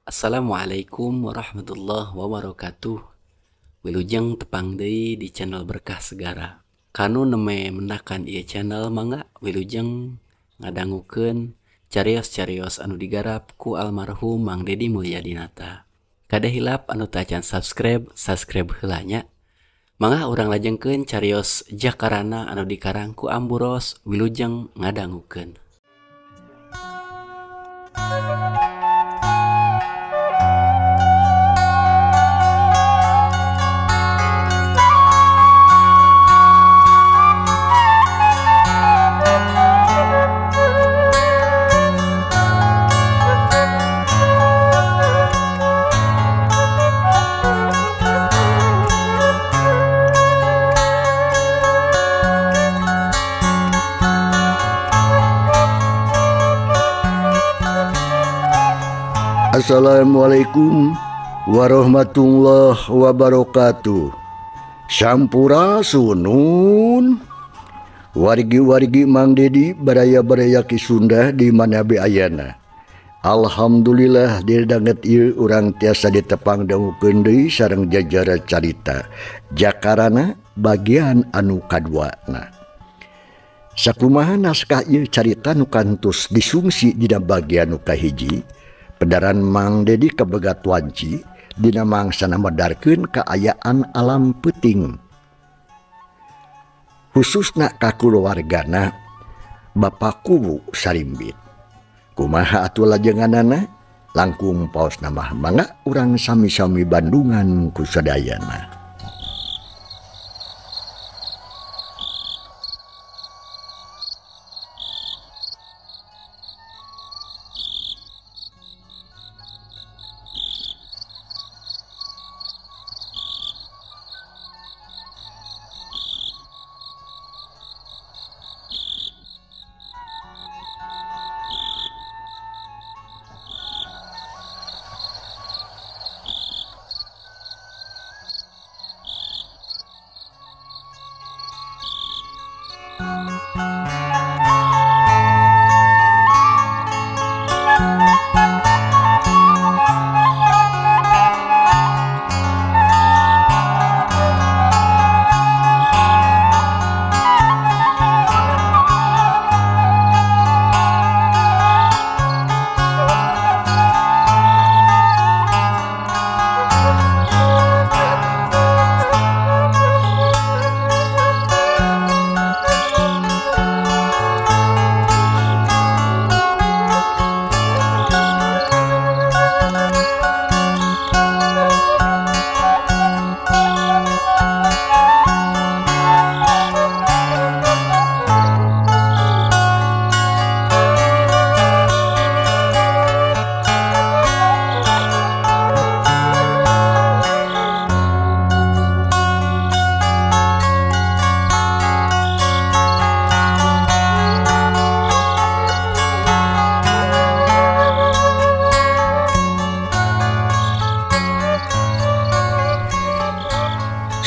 Assalamualaikum warahmatullahi wabarakatuh. Wilujeng tepang deui di channel Berkah Segara. Kanu neme mendakan ieu channel mangga wilujeng ngadangukeun carios-carios anu digarap ku almarhum Mang Dedi Mulyadinata. Kade hilap anu tacan subscribe, subscribe heula nya. Mangga urang lajengkeun carios Jakarana anu dikarang ku Amburos, wilujeng ngadangukeun. Assalamualaikum warahmatullahi wabarakatuh. Sampurasunun. Wargi-wargi Mang Dedi baraya-baraya Ki Sunda di mana be ayana. Alhamdulillah didanget ieu urang tiasa ditepang dangukeun deui sareng jajara carita Jakarana bagian anu kaduana. Sakumaha naskah ieu carita nu kantos disungsi dina bagian nu kahiji. Pedaran Mang Dedi kabegat wanci dina mangsana medarkeun kaayaan alam peuting, khususna ka kulawargana Bapak Kuwu Sarimbit. Kumaha atuh lajenganana? Langkung paosna mah mangga urang sami-sami bandungan ku sadayana.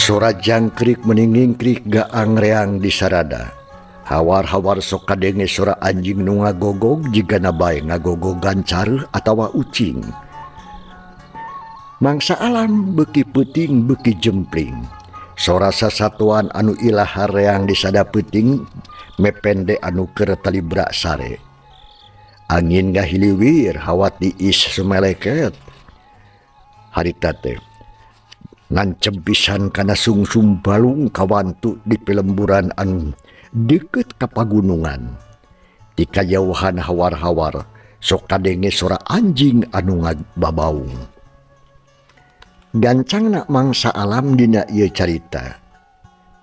Sora jangkrik meningingkrik gaang reang di sarada. Hawar-hawar sok kadenge sora anjing nu ngagogog jigana bae ngagogogan careuh atawa ucing. Mangsa alam beuki peuting beuki jempling. Sora sasatuan anu ilaha reang di sada peuting mepende anu keur talibra sare. Angin ngahiliwir hawa tiis sumeleket. Harita teh ngancem pisan kana sungsum balung kawantu di pelemburan anu deket ka pagunungan. Di kajauhan hawar-hawar sok kadenge sora anjing anu ngababaung. Gancangna mangsa alam dina ieu carita.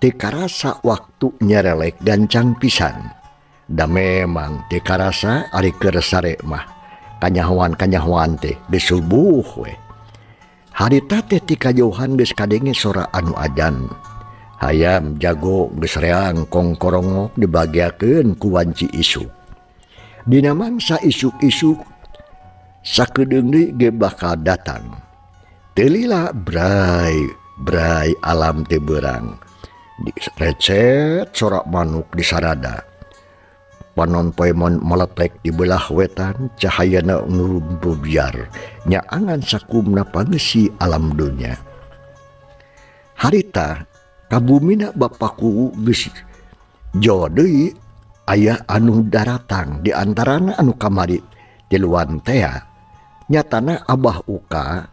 Teu karasa waktu nyerelek gancang pisan. Da memang teu karasa ari keur sare mah. Kanyahoan-kanyahoan teh geus subuh we. Harita teh ti kajauhan geus kadenge sora anu ajan. Hayam jago geus reang kongkorongok dibagiakeun ku wanci isuk. Dina mangsa isuk-isuk sakedeung deui ge bakal datang. Teu lila bray bray alam teh beurang. Recet sorak manuk di sarada. Panon poe meletek di belah wetan cahayana nurumpu biar nyaangan sakumna pangeusi alam dunya. Harita kabumina Bapak Kuwu geus jo deui aya anu daratang di antarana anu kamari tiluan tea nyatana Abah Uka,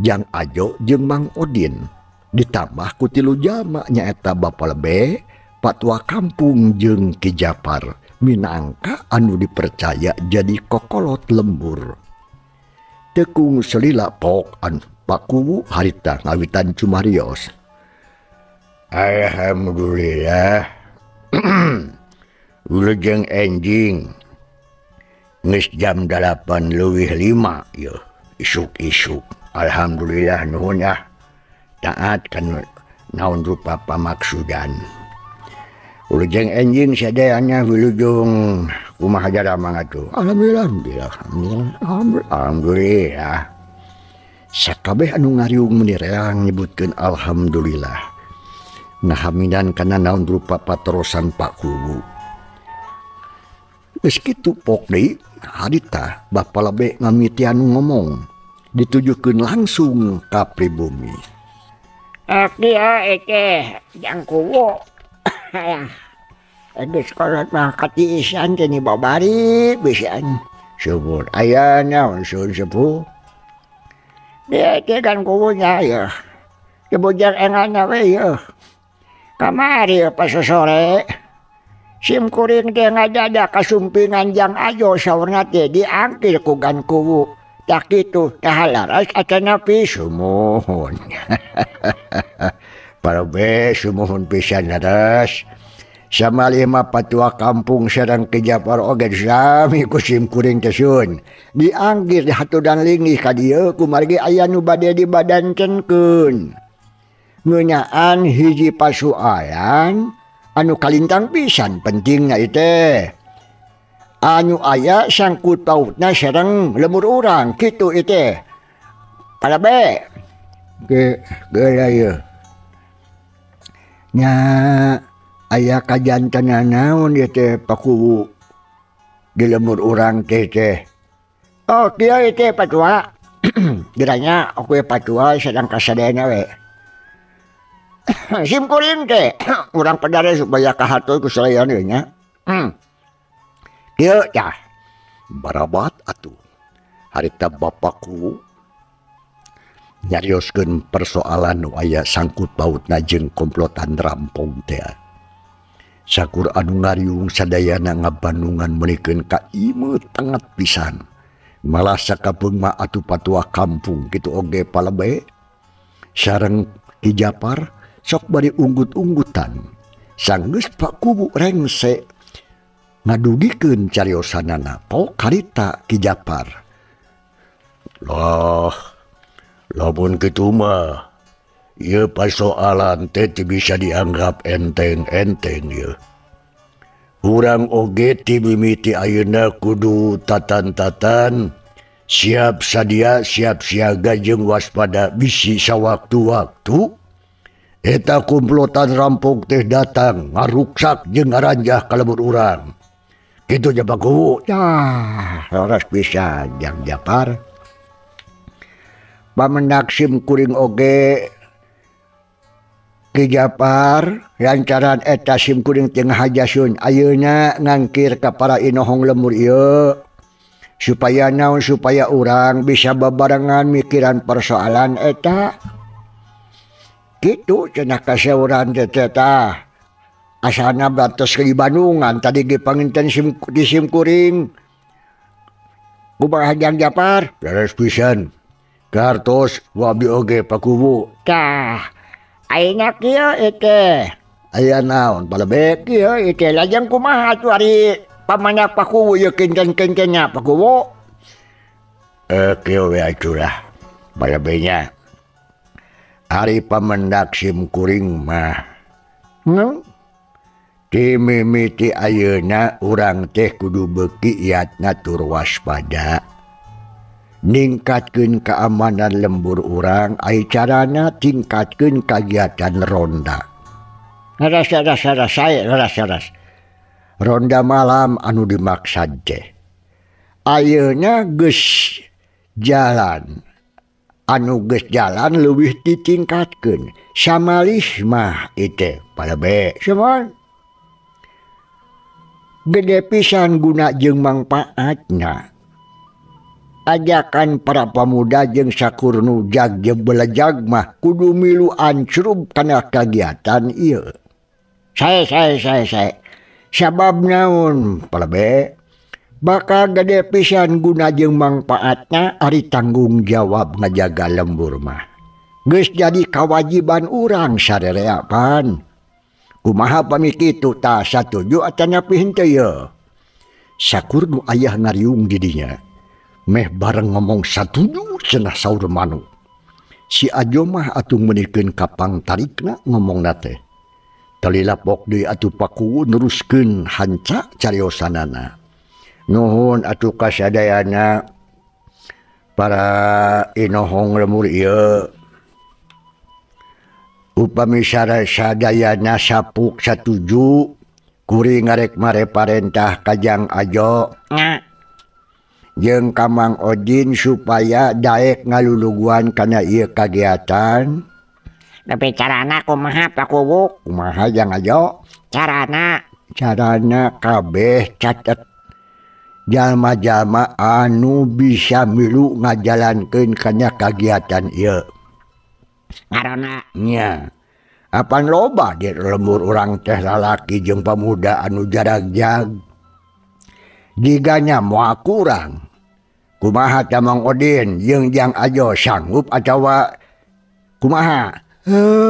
Jang Ajo jeung Mang Odin ditambah ku tilu jalma nyaeta Bapa Lebe, Patua Kampung jeung Ki Japar minangka anu dipercaya jadi kokolot lembur. Tekung selila pok anu Pak Kuwu harita ngawitan cumarios. Alhamdulillah. Wilujeng enjing. Geus jam 8:05 yeuh isuk-isuk. Alhamdulillah nuhun ah. Taat kan naon rupa pamaksudan. Wilujeng enjing sadayana wilujeng kumaha jaramang atuh. Alhamdulillah, alhamdulillah, alhamdulillah, alhamdulillah. Sakabeh anu ngariung meuni reang nyebutkeun alhamdulillah. Ngahamidan kana naon rupa patorosan Pak Kuwu. Geus kitu pok deui harita Bapa Lebe ngamitian ngomong ditujukeun langsung ka pribumi. Kieu teh Jang Kuwu. Geus kolot mah katiisan teh ni babari pisan. Syukur aya naon sun sepuh. Dia teh kan kuwunya ya. Dibujang enganna we yeuh. Kamari pas sore sim kuring teh ngajada kasumpingan Jang Ajo saurna teh diangkir ku Gan Kuwu. Tak kitu tah laras atanapi sumuhun. Parabe sumuhun pisan laras. Samalih mah patua kampung sareng Ki Japar oge sami ku sim kuring teh sun. Diangkir dihatudan linggih ka dieu kumargi aya nu bade dibadantenkeun. Ngeunaan hiji pasualan anu kalintang pisan pentingna ieu teh. Anu aya sangkut pautna sareng lemur urang kitu ieu teh. Parabe. Ge geula ieu. Nya aya kajantenan naon ieu teh Pak Kuwu di lemur urang teh teh. Oh kieu ieu teh patua. Geranya oke patua sedang kasadayana we. Sim kuring teh urang pedare supaya kahatur ku sadayana nya. Kieu tah. Barabat atuh. Harita Bapak Kuwu nyarioskeun persoalan nu aya sangkut pautna jeung komplotan rampong teh. Sakur anu ngariung sadayana ngabandungan meunikeun ka imeut tenget pisan. Malah sakapeung mah atuh patua kampung kitu oge palebe sareng Ki Japar sok bari unggut-unggutan. Sanggeus Pak Kuwu rengse ngadugikeun cariosanana pok harita Ki Japar. Loh, lamun kitu mah ieu persoalan teh teu bisa dianggap enteng-enteng ieu. Urang oge ti mimiti ayeuna kudu tatan-tatan siap sadia siap siaga jeung waspada bisi sawaktu-waktu eta komplotan rampok teh datang ngaruksak jeung ngaranjah ka lembur urang. Kitu nya Pak Kuwu. Tah, leres pisan Jang Japar. Pamendak sim kuring oge Ki Japar lantaran eta sim kuring teh ngahajasun ayeuna ngangkir ka para inohong lemur ieu supaya naon supaya urang bisa babarengan mikiran persoalan eta. Kitu cenah kaseuran teh tah. Asana batos ke Bandungan tadi ge panginten sim di sim kuring. Kumaha Jang Japar? Leres pisan. Kartos wa abdi oge Pak Kuwu. Tah. Ayeuna kieu ieu teh. Aya naon palebek? Kieu ieu teh lajeng kumaha atuh ari pamandak Pak Kuwu ieu kinten-kintennya Pak Kuwu? Kieu we atuh lah palebenya. Ari pamendak sim kuring mah. Ti mimiti ayeuna urang teh kudu beuki iatna tur waspada. Ningkatkeun keamanan lembur urang ai carana tingkatkeun kagiatan ronda. Ras ras ras sae ras ras. Ronda malam anu dimaksad teh. Ayeuna geus jalan. Anu geus jalan leuwih ditingkatkeun. Samalih mah ieu palebe. Semon. Gede pisan guna jeung mangpaatna. Ajakan para pemuda jeung sakurnu jag jeung belejag mah kudu milu ancrub kana kagiatan ieu. Sae. Sabab naon palebe? Bakal gede pisan guna jeung mangpaatna ari tanggung jawab ngajaga lembur mah. Geus jadi kawajiban urang sarerea pan. Kumaha pami kitu tah satuju atanapi henteu ye? Sakurnu ayah ngariung di dinya. Meh bareng ngomong satuju cenah saur manuk. Si Ajo mah atuh meunikeun kapang tarikna ngomongna teh. Talilapok deui atuh Pakuwu neruskeun hanca cariosanana. Nuhun atuh kasadayana para inohong lemur ieu. Upami sadayana sapuk satuju kuring ngarek mare parentah ka Jang Ajo. Jeung ka Mang Odin supaya daek ngaluluguan kana ieu kagiatan. Tapi carana kumaha Pakuwu? Kumaha Jang Ajo? Carana kabeh catet jalma-jalma anu bisa milu ngajalankeun kana kagiatan ieu. Ngarona nya. Apan loba di lembur urang teh lalaki jeung pamuda anu jarag-jag. Jiganya moal kurang. Kumaha ta Mang Odin jeung Jang Ajo sanggup atawa kumaha?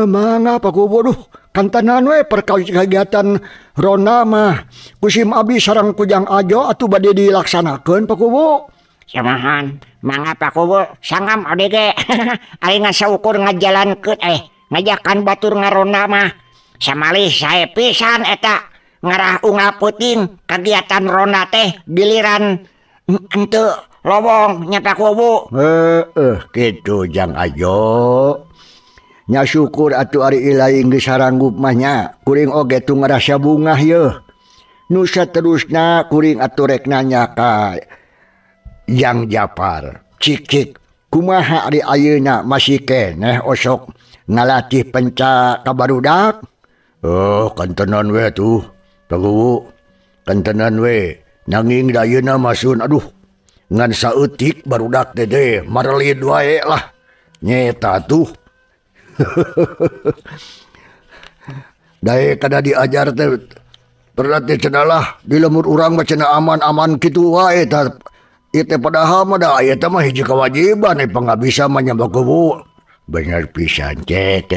Mangga Pakuwu duh kantenan we perkawis kegiatan ronda mah kusim abdi sareng ku Jang Ajo atuh bade dilaksanakeun Pakuwu. Samahan mangga Pakuwu sangam abdi ge. Ari ngan saukur ngajalankeun ngajakan batur ngaronda mah. Samalih sae pisan eta. Ngarah unggal peuting kegiatan ronda teh giliran henteu lowong nya Pakuwu. Heeh kitu Jang Ajo. Nya syukur atuh ari ilahi geus saranggup mah nya. Kuring oge tuh ngarasa bungah yeuh. Nu saterusna kuring atuh rek nanya ka Jang Japar. Cik kumaha ari ayeuna masih keneh osok ngalatih penca ka barudak? Oh kantenan we tuh. Pakuwu kantenan we nanging da ayeuna masun aduh ngan saeutik barudak teh marelid wae lah nyeta tuh. Dae kada diajar teh berarti cenah lah di lemur urang mah cenah aman-aman kitu wae tah ieu teh padahal mah da ieu teh mah hiji kewajiban pangabisa mah nya Pakuwu. Bener pisan cek.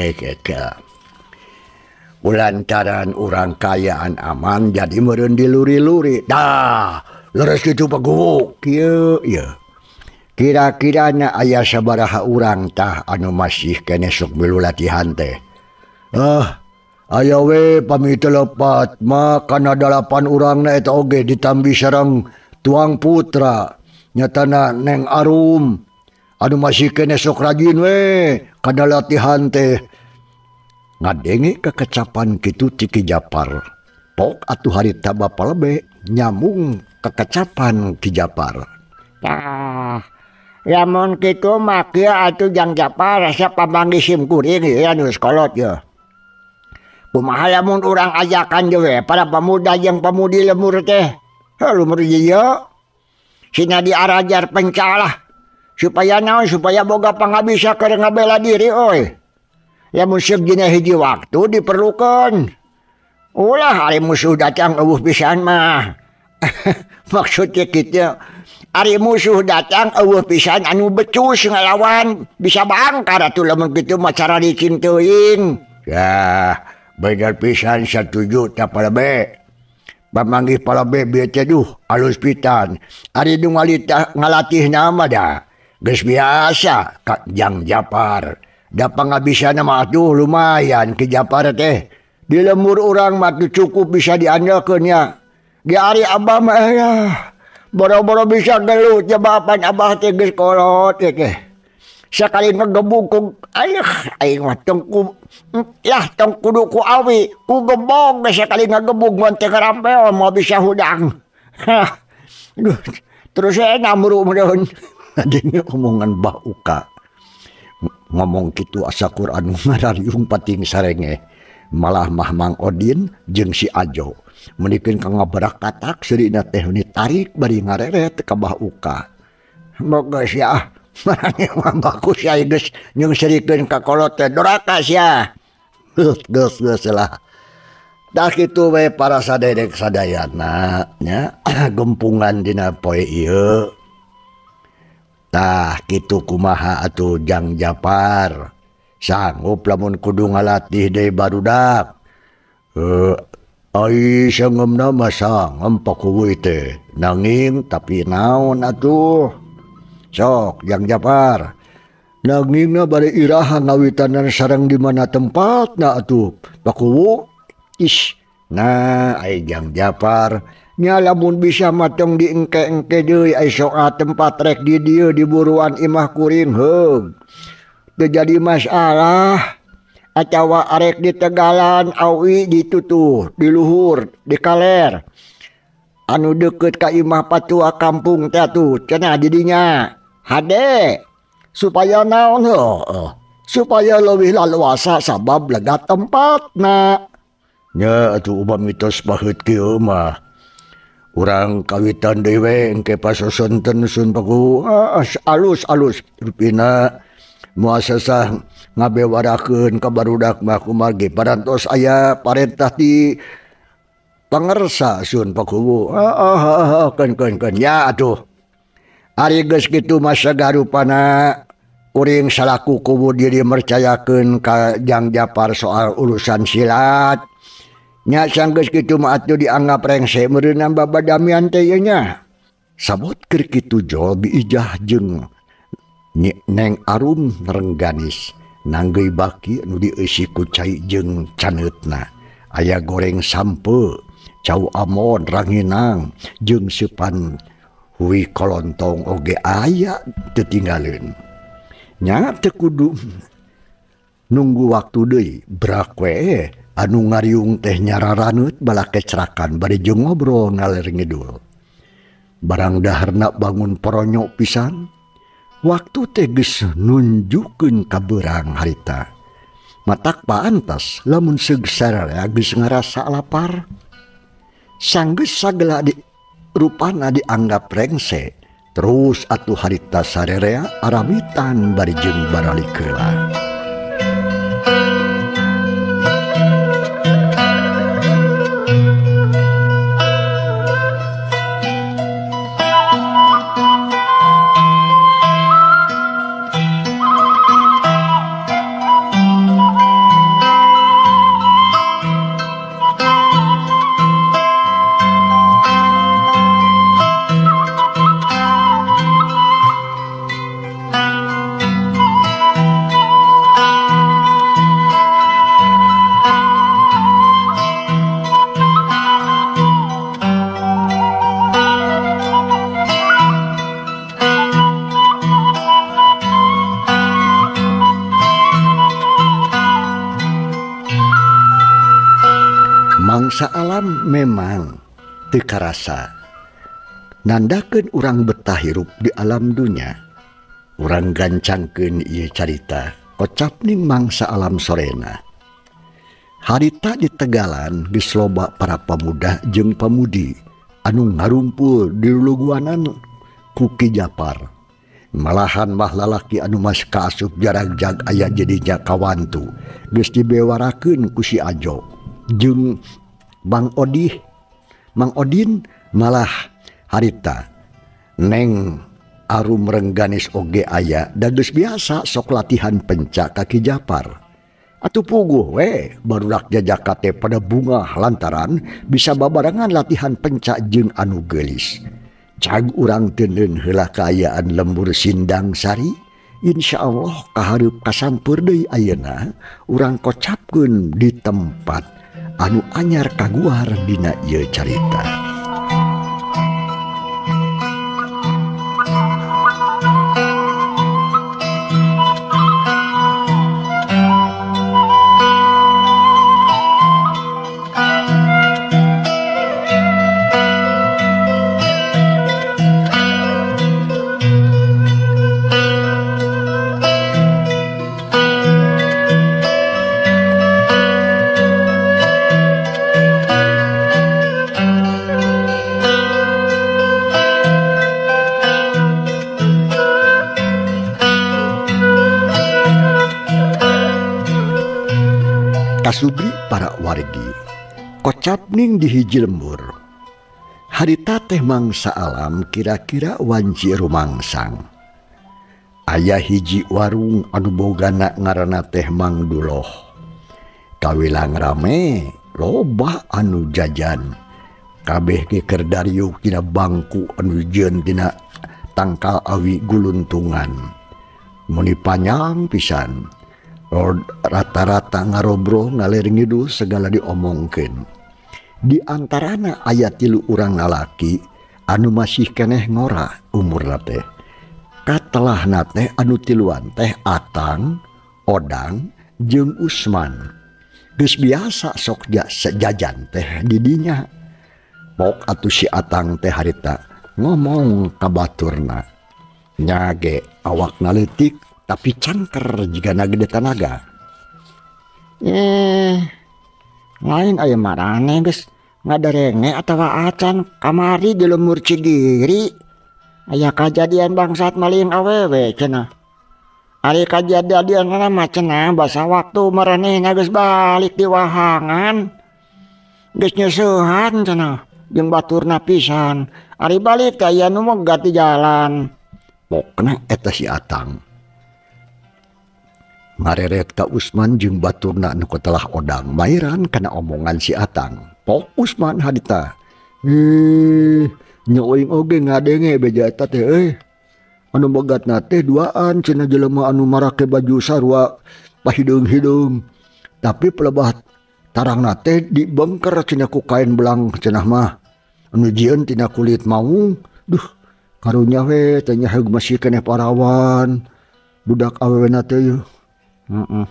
Lantaran urang kayaan aman jadi meureun diluri-luri. Dah, leres kitu Pakuwu. Kieu ieu. Kira-kirana aya sabaraha urang tah anu masih keneh sok milu latihan teh. Aya we pami teu lepat mah kana 8 urangna eta oge ditambi sareng Tuang Putra. Nyatana Neng Arum anu masih keneh sok rajin we kana latihan teh. Ngadenge kekecapan kitu ti Ki Japar. Pok atuh harita Bapa lebe nyambung kekecapan Ki Japar. Tah, lamun kitu mah kieu atuh Jang Japar rasa pamanggih sim kuring ieu anu sekolot ye. Kumaha lamun urang ajakan deui para pemuda jeung pemudi lemur teh. Heuh lemur ieu. Sina diarajar penca lah. Supaya naon supaya boga pangabisa keur ngabela diri euy. Lamun seuk dina hiji waktu diperlukan. Ulah ari musuh datang eueuh pisan mah. Maksudnya kitu. Ari musuh datang eueuh pisan anu becus ngalawan bisa bangkar atuh lamun kitu mah cara licin teuing. Yah, bener pisan satuju ta palebe. Pamanggih palebe bieu teh duh alus pitan. Ari nu ngalatihna mah da geus biasa ka Jang Japar. Da pangabisana mah atuh lumayan Ki Japar teh. Di lemur urang mah cukup bisa diandalkeun nya. Di ari abah mah ya boro-boro bisa gelut jabapan abah teh geus kolot teh. Sakali ngegebug ku ayah aing mah tong ku yah tong kudu ku awi ku gebog sakali ngegebug mun teu ngarampel moal bisa hudang. Aduh, terus saya ngamru meureun. Adanya omongan Bah Uka ngomong kitu asa Quran ngarariung pating sarenge. Malah mah Mang Odin jeung si Ajo menikeun ka ngabarak katak seurina teh tarik bari ngareret ka Bah Uka. Moga sia marane mah bagus sia geus nyungserikeun ka kolot teh doraka sia. Geus geus lah. Tah kitu we para saderek sadayana nya gempungan dina poe ieu. Tah kitu kumaha atuh Jang Japar. Sanggup lamun kudu ngalatih deui barudak. Ai sangemna mah sangem pakuwuy teh. Nanging tapi naon atuh? Sok Jang Japar. Nangingna bade iraha ngawitanan sareng di mana tempatna atuh pakuwu? Ish, nah ai Jang Japar nya lamun bisa mah tong diengke-engke deui ai soal tempat rek di dieu di buruan imah kuring heug. Teu jadi masalah atawa arek di Tegalan awi ditutuh di luhur di kaler anu deukeut ka imah patua kampung teh atuh cenah di dinya hade supaya naon heuh supaya leuwih laluasa sabab lega tempatna nya atuh upami tos baheut kieu mah urang kawitan deui we engke pasosonten sun paku alus-alus rupina muasasah ngabewarakeun ka barudak mah kumargi parantos aya parentah ti pangersa sun pakuwu. Keun ya atuh ari geus kitu mah sagarupana kuring salaku kuwu diri mercayakeun ka Jang Japar soal urusan silat nya sanggeus kitu mah atuh dianggap rengse meureunna babadamian teh ieu nya. Sabot keur kitu jol biijah jeung Neng Arum Rengganis nanggeuy baki nu dieusi ku cai jeung caneutna aya goreng sampe cau amon ranginang jeung seupan hui kolontong oge aya teu tinggaleun nya teu kudu nunggu waktu deui brak we anu ngariung teh nyararaneut balakecrakan bari jeung ngobrol ngaler ngidul barang daharna bangun poronyo pisan. Waktu teh geus nunjukeun ka beurang harita. Matak paantas lamun seug sararea geus ngarasa lapar. Sanggeus sagala di rupana dianggap rengse. Terus atuh harita sarerea aramitan bari jeung baralik heula. Mangsa alam memang teu karasa nandakeun urang betah hirup di alam dunya. Urang gancangkeun ieu carita kocapning mangsa alam sorena. Harita di Tegalan geus loba para pemuda jeung pemudi anu ngarumpul di luluguanan ku Ki Japar. Malahan mah lalaki anu mas kaasup jaragjag aya jadinya kawantu geus dibewarakeun ku si Ajo jeung Bang Odih, Mang Odin malah harita Neng Arum Rengganis oge aya da geus biasa sok latihan pencak ka Ki Japar. Atuh puguh we barudak jajaka teh pada bungah lantaran bisa babarengan latihan pencak jeung anu geulis. Cag urang teuneun heula kaayaan lembur Sindang Sari, insya Allah kahareup kasampeur deui ayeuna urang kocapkeun di tempat anu anyar kaguar dina ieu carita. Kasubri para wargi kocapning di hiji lembur. Harita teh mangsa alam kira-kira wanci rumangsang. Aya hiji warung anu bogana ngaranna teh Mang Duloh. Kawilang rame loba anu jajan. Kabeh ge keur dariuk dina bangku anu jieun dina tangkal awi guluntungan. Meni panjang pisan. Rata-rata ngarobroh ngalir ngidul segala diomongkeun. Di antarana aya tilu urang lalaki anu masih keneh ngora umurna teh. Katelahna teh anu tiluan teh Atang, Odang, jeung Usman. Geus biasa sok jajan teh di dinya. Pok atuh si Atang teh harita ngomong ka baturna. Nya ge awakna leutik tapi cangker jigana gede tanaga. Lain aya marane geus ngadarenge atawa acan kamari di lembur Cigiri aya kajadian bangsat maling awewe cenah. Ari kajadian mah cenah basa waktu maranehna geus balik di wahangan. Geus nyeusehan cenah jeung baturna pisan. Ari balik teh aya nu megat di jalan. Pokna eta si Atang. Ngareret ka Usman jeung baturna nu katelah Odang mairan kana omongan si Atang. Pok Usman harita. Nya euing oge ngadenge beja eta teh euy. Anu megatna teh duaan cenah jelema anu marake baju sarua pahideung-hideung. Tapi pelebah tarangna teh dibengker cenah ku kain belang cenah mah. Anu jieun tina kulit maung. Duh, karunya we teh nya heug masih keneh parawan. Budak awewena teh yeuh. Heeh.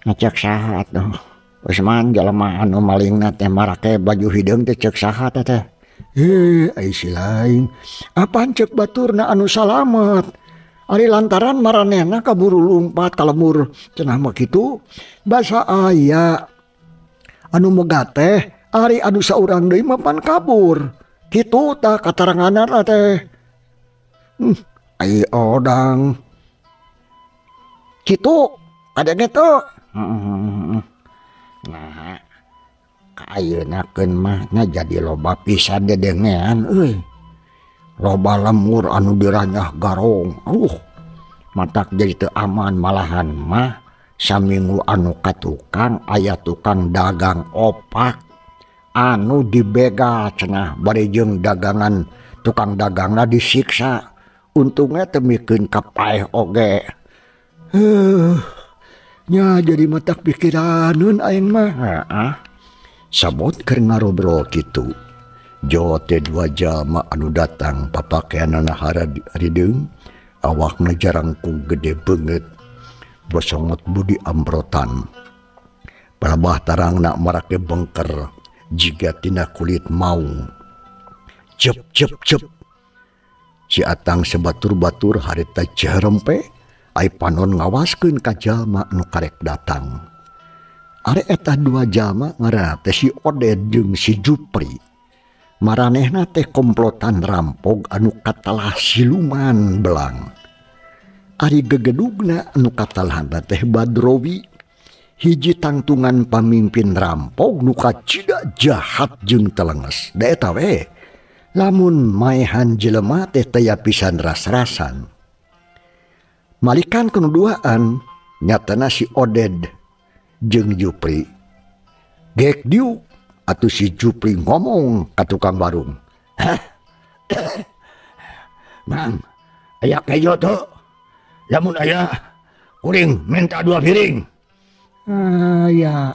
Ngecek saha atuh. Usman jelema anu malingna teh marake baju hideung teh cek saha teh. Ai si lain. Apaan cek baturna anu salamet. Ari lantaran maranehna kaburu lumpat ka lemur cenah mah kitu. Basa aya anu megat teh ari anu saurang deui mah pan kabur. Kitu tah kataranganna teh. Ai Odang. Kitu kadenge teu. Nah, ka ayeuna keun mah nya jadi loba pisan dedengean euy. Loba lemur anu diranyah garong. Matak jadi teu aman malahan mah saminggu anu ka tukang aya tukang dagang opak anu dibegal cenah bari jeung dagangan tukang dagangna disiksa. Untungnya teu mikeun ka paeh oge. Nya jadi matak pikiraneun aing mah. Heeh. Sabot keur ngarobrol kitu. Jote dua jalma anu datang papakeanana harideung, awakna jarangkung gede beungeut. Bosongot budi ambrotan. Palebah tarangna marake bengker jiga tina kulit maung. Cep cep cep. Si Atang sebatur-batur harita cerempe. Ai panon ngawaskeun ka jalma nu karek datang. Ari eta dua jalma ngaranna teh si Oded jeung si Jupri. Maranehna teh komplotan rampog anu katelah siluman belang. Ari gegedugna anu katelahna teh Badrowi. Hiji tangtungan pamimpin rampog nu kacida jahat jeung telenges. Da eta we lamun maehan jelema teh taya pisan ras-rasan. Malikan kenuduaan nyatana si Oded jeung Jupri. Gek diuk atuh si Jupri ngomong ka tukang warung. Mang, aya kejo teu? Lamun aya kuring minta 2 piring. Aya.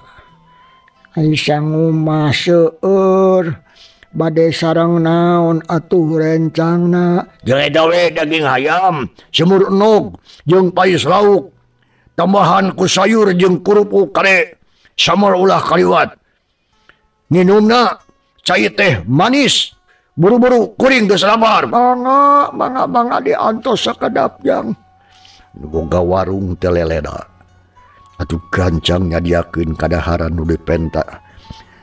Ai sangumah seueur bade sareng naon atuh rencangna. Jeung eta we daging hayam, semur enog jeung pais lauk. Tambahan ku sayur jeung kerupuk kare samar ulah kaliwat. Nginumna cai teh manis. Buru-buru kuring geus lapar. Mangga, mangga, mangga diantos sakedap jang. Nu boga warung teh leleda. Atuh gancang nyadiakeun kadaharan nu dipenta.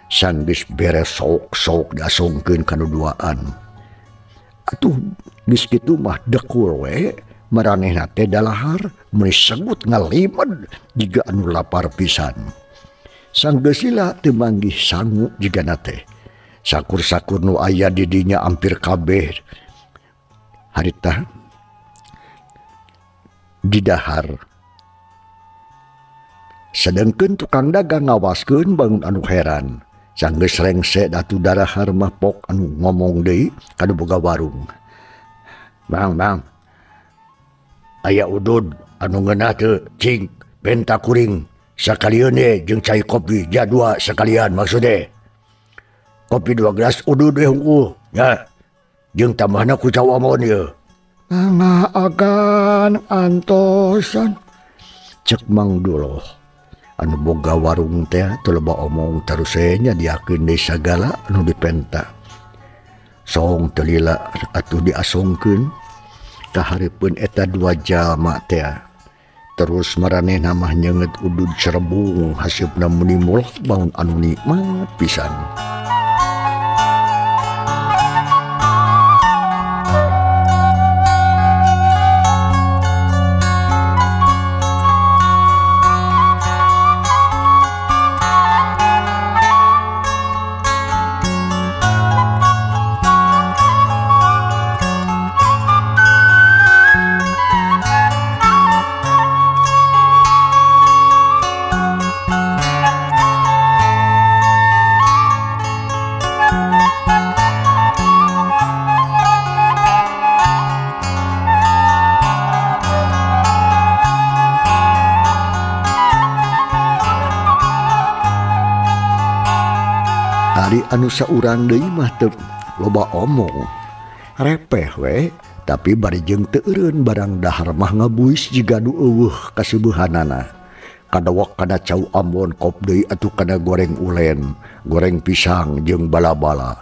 Sanggeus beres sok-sok diasongkeun ka nu duaan. Atuh geus kitu mah dekul we maranehna teh dalahar meuni segut ngalimed jiga anu lapar pisan. Sanggeus lila teu manggih sangu jigana teh. Sakur-sakur nu aya di dinya ampir kabeh harita didahar. Sedengkeun tukang dagang ngawaskeun bangun anu heran. Sanggeus rengse datu darahar mah pok anu ngomong deui ka nu boga warung. Bang, bang. Aya udud anu ngeunah teu cing benta kuring sakalieun ye jeung cai kopi jadua sakalian maksudnya. Kopi 2 gelas udud we hungkul nya. Jeung tambahna ku cau amon ieu. Mangga agan antosan cek Mang Duloh. Anu boga warung teh teu loba omong terus nya diakeun deui sagala anu dipenta. Song teu lila atuh diasongkeun ka hareupeun eta dua jalma teh. Terus maranehna mah nyeungeut udud cerebung haseupna meni mulok bangun anu nikmat pisan. Ari anu saurang deui mah teu loba omong. Repeh we, tapi bari jeung teu eureun barang dahar mah ngabuis jiga nu eueuh kaseubehanana. Kadawak kana cau ambon kop deui atuh kana goreng ulen, goreng pisang jeung bala-bala.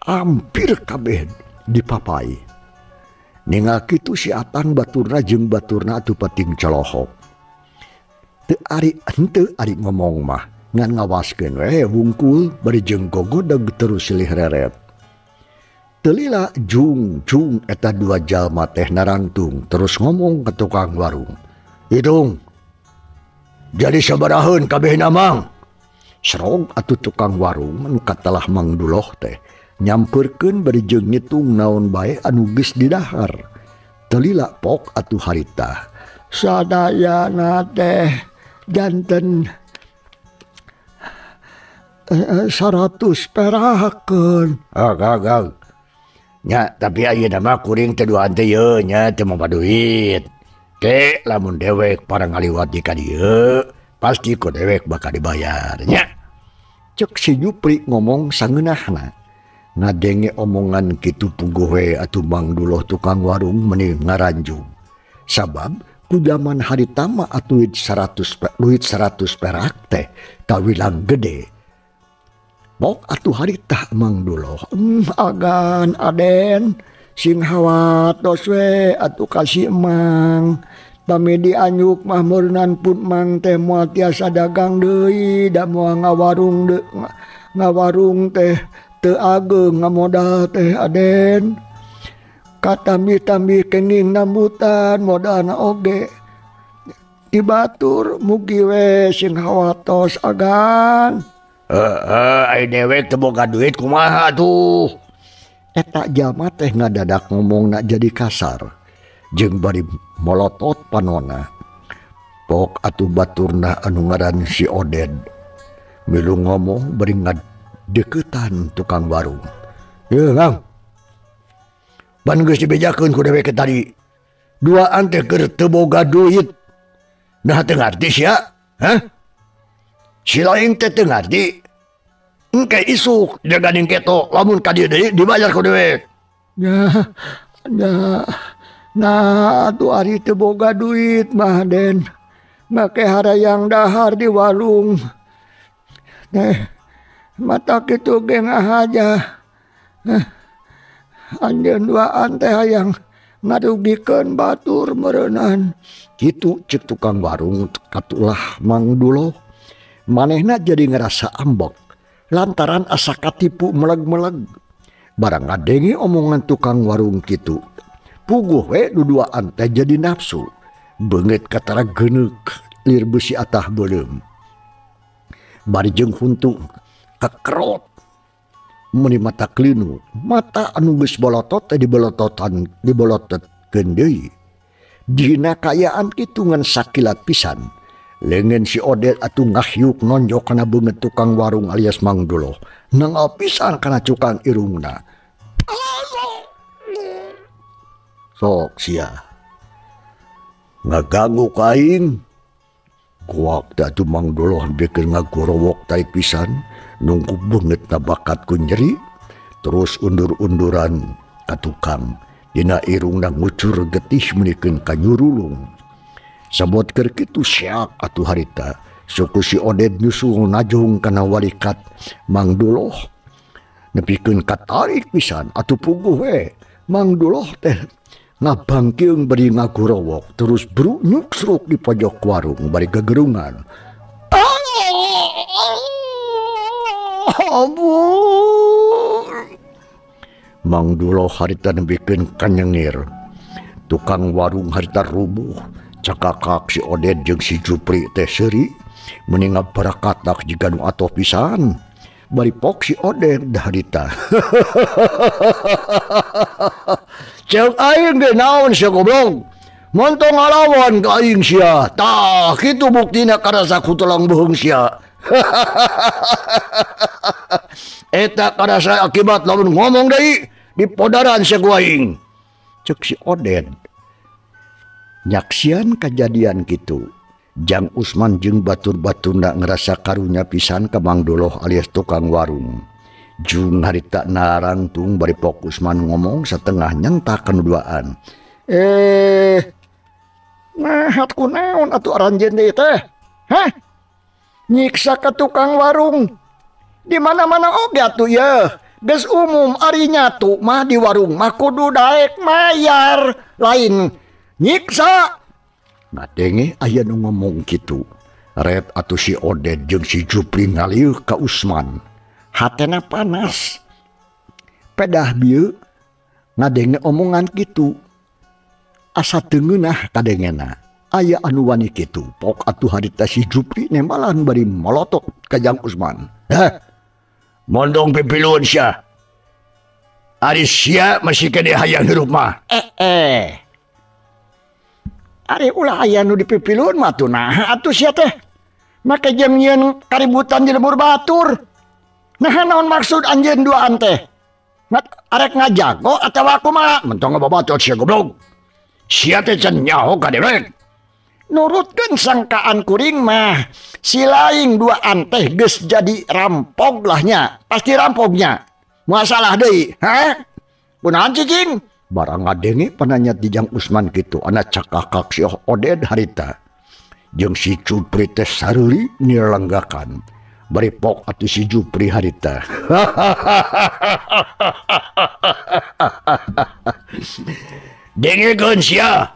Ampir kabeh dipapai. Ningal kitu si Atang baturna jeung baturna atuh pating colohok. Teu ari henteu ari ngomong mah. Ngan ngawaskeun we wungkul bari jeung gogodeg terus silih reret. Teu lila jung-jung eta dua jalma teh narangtung terus ngomong ke tukang warung. Hitung. Jadi sabaraheun kabehna Mang? Serog atuh tukang warung anu katelah Mang Duloh teh nyampeurkeun bari jeung ngitung naon bae anu geus didahar. Teu lila pok atuh harita. Sadayana teh janten 100 perakeun. Ah, gagal. Nya, tapi ayeuna mah kuring teh duaan teh yeuh nya teu mapa duit. Ke lamun dewek parang ngaliwat di ka dieu, pasti ku dewek bakal dibayar nya. Cek si Jupri ngomong sangeunahna. Ngadenge omongan kitu puguh we atuh Mang Duloh tukang warung meni ngaranjung. Sabab ku zaman harita mah atuh duit 100 perak teh kawilang gede. Pok atuh harita Mang Duloh. Agan aden sing hawatos we atuh kasih emang. Pami dianyuk mah meureunan pun mang teh moal tiasa dagang deui da moal ngawarung deui ngawarung teh teu ageung ngamodal teh aden. Katambi-tambi kenging nambutan modalna oge. Dibatur mugi we sing hawatos agan. Heeh, ai dewek teu boga duit kumaha tuh? Eta jalma teh ngadadak ngomongna jadi kasar. Jeung bari molotot panona. Pok atuh baturna anu ngaran si Oded. Milu ngomong bari ngadeukeutan tukang warung. Yeuh, Kang. Pan geus dibejakeun ku dewek tadi. Duaan teh keur teu boga duit. Nah teu ngarti sia? Hah? Si lain teh teu ngarti. Engke isuk jaga ning keto lamun ka dieu deui dibayar ku dewek. Nya, nya. Nah atuh ari teu boga duit mah Den. Make harayang dahar di warung. Teh mata kitu ge ngahaja. Anjeun duaan teh hayang ngarugikeun batur meureunan. Kitu cek tukang warung katulah Mang Duloh. Manehna jadi ngerasa ambek lantaran asa katipu meleg-meleg. Barang ngadenge omongan tukang warung kitu, puguh we duduaan teh jadi nafsu. Beungeut katara geuneuk lir beusi atah beuleum. Bari jeung huntu kekerot meuni mata klinu mata anu geus bolotot teh dibolototan dibolototkeun deui. Dina kaayaan kitu ngan sakilat pisan. Lengen si Odet atuh ngahyuk nonjok kana beungeut tukang warung alias Mang Duloh. Nangao pisan kana cukang irungna. Sok sia. Ngaganggu ka aing. Kuak teh atuh Mang Duloh bikin ngagorowok tarik pisan. Nunggu beungeutna bakat ku nyeri. Terus undur-unduran ka tukang. Dina irungna ngucur getih meunikeun ka nyurulung. Sabot keur kitu siak atuh harita. Suku si Oded nyusul najung kana walikat Mang Duloh. Nepikeun katarik pisan atuh puguh we. Mang Duloh teh ngabangkeung bari ngagorowok terus nyuksruk di pojok warung bari gegerungan. Ampun. Mang Duloh harita nepikeun kanyengir. Tukang warung harita rubuh. Cakakak si Oded jeung si Jupri teh seuri meni ngabarakatak jiga nu atoh pisan. Bari pok si Oded harita. Ceuk aing ge naon sia goblok. Montong ngalawan ka aing sia. Tah kitu buktina karasa ku tulang beuheung sia. Eta karasa akibat lamun ngomong deui di podaran sia ku aing. Ceuk si Oded. Nyaksian kejadian kitu. Jang Usman jeung batur-baturna ngerasa karunya pisan ka Mang Duloh alias tukang warung. Jung harita narangtung bari pok Usman ngomong setengah nyentak kanuduaan. Nah ku naon atuh aranjeun deui teh? Hah? Nyiksa ka tukang warung. Di mana-mana oge atuh yeuh. Geus umum ari nyatu mah di warung mah kudu daek mayar, lain nyiksa. Ngadenge aya nu ngomong kitu. Red atuh si Oded jeung si Jupri ngalieuh ka Usman. Hatena panas. Pedah bieu ngadenge omongan kitu. Asa teu ngeunah kadengena. Aya anu wani kitu. Pok atuh harita si Jupri nembalan bari molotok ka Jang Usman. Heh. Mondong pipiluan sia. Ari sia masih keneh hayang hirup mah. Ari ulah aya nu dipipilun mah tuh nah atuh sia teh. Make jeung nyieun kaributan di lembur batur. Nah naon maksud anjeun duaan teh? Arek ngajago atawa kumaha? Mentong ngababacot sia goblok. Sia teh can nyaho ka dewek. Nurutkeun sangkaan kuring mah si laing duaan teh geus jadi rampog lah nya. Pasti rampognya. Moal salah deui, ha? Kunaon cicing? Barang ngadenge pananya di Jang Usman kitu anak cakakak si Oded harita. Jeung si Jupri teh sareuli nirlenggakan. Bari pok atuh si Jupri harita. Dengekeun sia.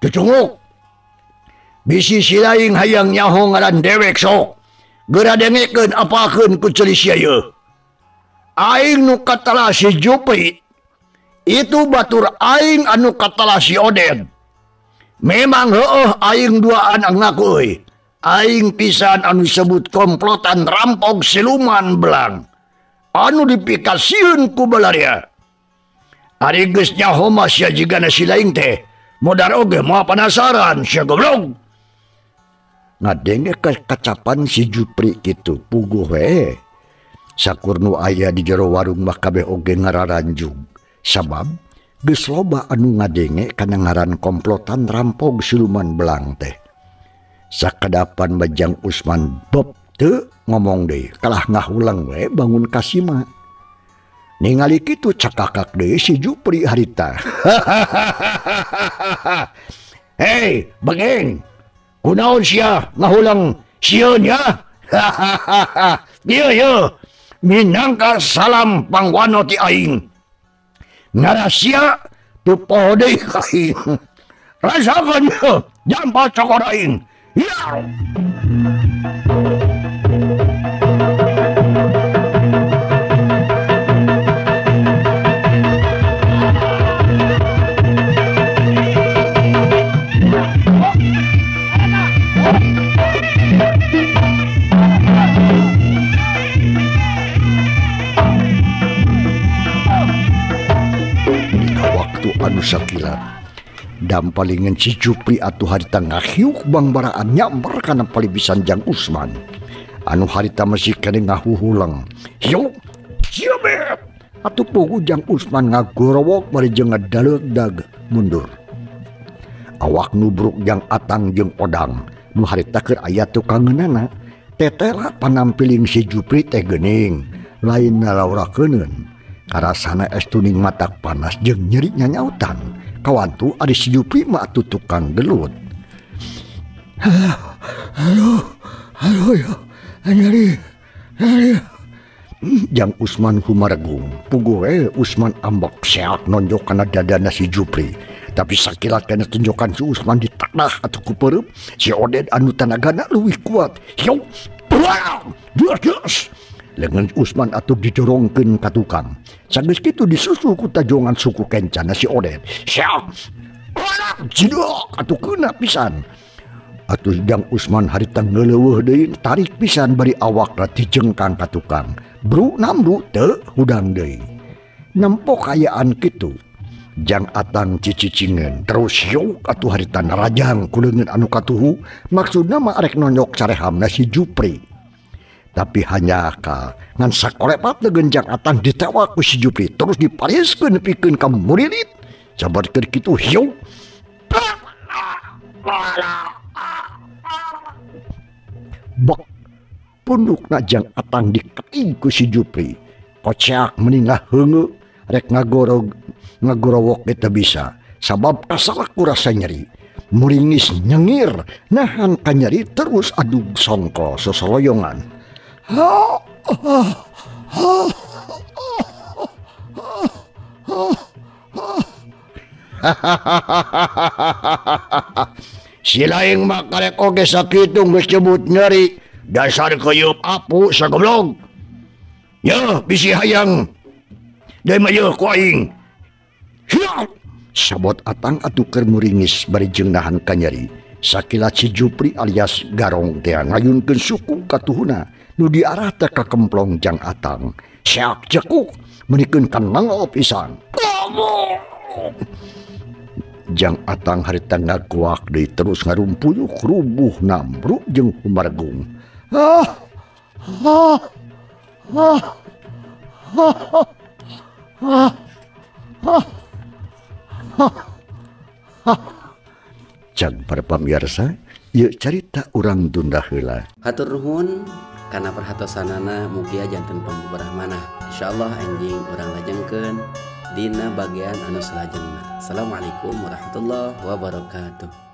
Cucunguk. Bisi si laing hayang nyaho ngaran dewek sok. Geura dengekeun apakeun ku ceuli sia ieu. Aing nu katala si Jupri itu batur aing anu katala si Oded. Memang heueuh aing duaan ngaku euy. Aing pisan anu disebut komplotan rampok siluman belang. Anu dipikasieun ku balaria. Ari geus nyaho mah sia jigana si laing teh. Modar oge moal penasaran sia goblok. Ngadenge kacapan si Jupri kitu puguh we. Sakur nu aya di jero warung mah kabeh oge ngararanjug. Sabab geus loba anu ngadenge kana ngaran komplotan rampok siluman belang teh. Sakadapan Bajang Usman beb teu ngomong deui kalah ngahulang we bangun kasima. Ningali kitu cakakak deui si Jupri harita. Hei, bengeng. Kunaon sia ngahulang sieun ya? Ieu ieu minangka salam pangwano ti aing. Ngarasia teu poho deui ka aing. Rasakeun ieu jampa cokor aing. Ya. Dampalingan si Jupri atuh harita ngahiuk bangbaraan nyamber kana palibisan Jang Usman. Anu harita masih keneh ngahuhulang. Hiuk, siabet. Atuh pugu Jang Usman ngagorowok bari jeung ngadalegdag mundur. Awak nubruk Jang Atang jeung Odang nu harita keur aya tukangeunana. Tetela panampiling si Jupri teh geuning, lain nalaurakeunun. Karasana es tuning matak panas jeung nyeri nyanyautan. Kawantu ari si Jupri mah atuh tukang gelut. Aduh, aduh, ya, nyeri, nyeri. Jang Usman humaregung, puguh we Usman ambek seak nonjok kana dadana si Jupri. Tapi sakilat kana tunjokan si Usman ditenah atuh ku peureum, si Oded anu tanagana leuwih kuat. Hiu, bam, des. Lengan Usman atuh didorongkeun ka tukang. Sageus kitu disusul ku tajongan suku kencana si Oded. Seak, jidok atuh keuna pisan. Atuh Jang Usman harita ngeuleuweuh deui tarik pisan bari awakna dijengkang ka tukang. Bru namru teu hudang deui. Nempo kayaan kitu. Jang Atang cicicingeun terus yuk atuh harita narajang ku leungeun anu katuhu, maksudna mah arek nonyok sarehamna si Jupri. Tapi hanya ka ngan sakolepat leungeun Jang Atang ditewak ku si Jupri terus dipariskeun nepikeun ka murilit. Sabar keur kitu hiuk. Bek pundukna Jang Atang diketing ku si Jupri. Koceak meningah heungeu rek ngagorog ngagorowok teu bisa sabab kasalak ku rasa nyeri. Muringis nyengir nahan kanyeri terus adug songko sosoloyongan. Si laing mah karek oge sakitu geus nyebut nyeri. Dasar keuyeub apu sagoblog. Yeuh bisi hayang. Deui mah yeuh ku aing. Hiya! Sabot Atang atuh keur muringis bari jeung nahan kanyeri. Sakilat si Jupri alias Garong teh ngayunkeun suku katuhuna nu diarah teh ka kemplong Jang Atang. Seak jekuk menikeun ka nangol pisan. Jang Atang harita ngaguak deui terus ngarumpuyuh rubuh nambruk jeung humargung. Ah, ah, ah, ah, ah, ah, ah. Jang para pamirsa, ieu carita urang tunda heula. Hatur nuhun kana perhatosanana mugia janten pambubarah manah. Insyaallah anjing urang lajengkeun dina bagian anu salajengna. Assalamualaikum warahmatullahi wabarakatuh.